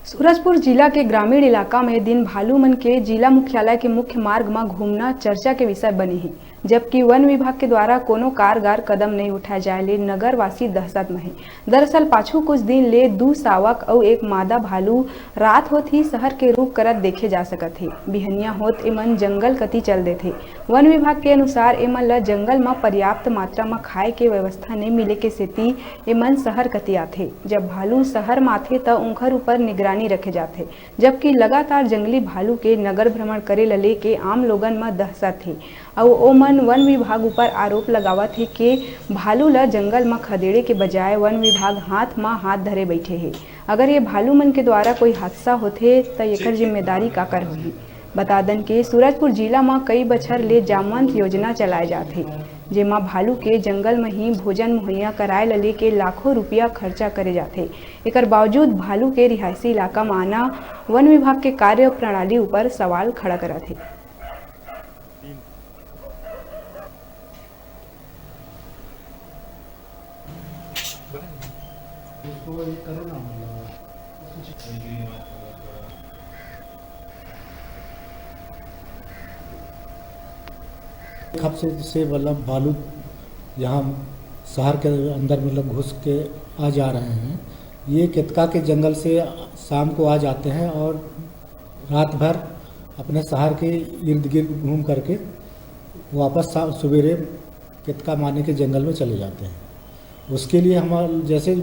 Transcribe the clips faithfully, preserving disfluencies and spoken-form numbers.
सूरजपुर जिला के ग्रामीण इलाका में दिन भालू मन के जिला मुख्यालय के मुख्य मार्ग म घूमना चर्चा के विषय बने हे, जबकि वन विभाग के द्वारा कोनो कारगर कदम नइ उठाए जाए ले नगरवासी दहशत म हे। दरअसल पाछू कुछ दिन ले दू सावक अउ एक मादा भालू रात होत ही शहर के रुख करत देखे जा सकत हे। बिहनिया होत एमन जंगल कति चल देथे। वन विभाग के अनुसार एमन ल जंगल म पर्याप्त मात्रा म खाए के व्यवस्था नइ मिले के सेती एमन शहर कति आथे। जब भालू शहर म आथे, त उंखर ऊपर निगरानी रखे जाथे, जबकि लगातार जंगली भालू के नगर भ्रमण करे ल लेके आम लोगन म दहशत हे। अउ ओमन वन विभाग ऊपर आरोप लगावत हे के भालू ल जंगल म खदेड़े के बजाय वन विभाग हाथ म हाथ धरे बइठे हे। अगर ये भालू मन के द्वारा कोई हादसा होथे, त एकर जिम्मेदारी काकर होही? बता दन के सूरजपुर जिला म कई बछर ले जामवंत योजना चलाए जात हे, जेमा भालू के जंगल म ही भोजन मुहैया कराए ल लेके लाखों रुपया खर्चा करे जाथे। एकर बावजूद भालू के रिहायशी इलाका म आना वन विभाग के कार्य प्रणाली ऊपर सवाल खड़ा करत हे। कब से, से मतलब भालू यहाँ शहर के अंदर मतलब घुस के आ जा रहे हैं। ये केतका के जंगल से शाम को आ जाते हैं और रात भर अपने शहर के इर्द गिर्द घूम करके वापस सा-, सवेरे केतका माने के जंगल में चले जाते हैं। उसके लिए हम जैसे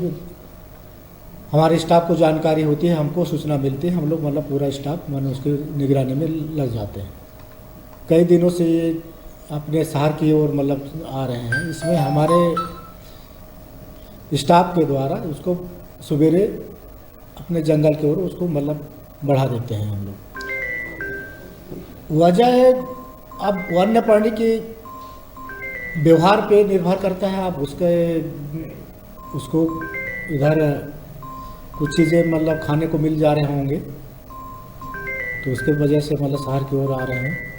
हमारे स्टाफ को जानकारी होती है, हमको सूचना मिलती है, हम लोग मतलब पूरा स्टाफ माने उसकी निगरानी में लग जाते हैं। कई दिनों से ये अपने शहर की ओर मतलब आ रहे हैं। इसमें हमारे स्टाफ के द्वारा उसको सवेरे अपने जंगल की ओर उसको मतलब बढ़ा देते हैं हम लोग। वजह है, अब वन्य प्राणी के व्यवहार पे निर्भर करता है। आप उसके, उसको इधर कुछ चीज़ें मतलब खाने को मिल जा रहे होंगे, तो उसके वजह से मतलब शहर की ओर आ रहे हैं।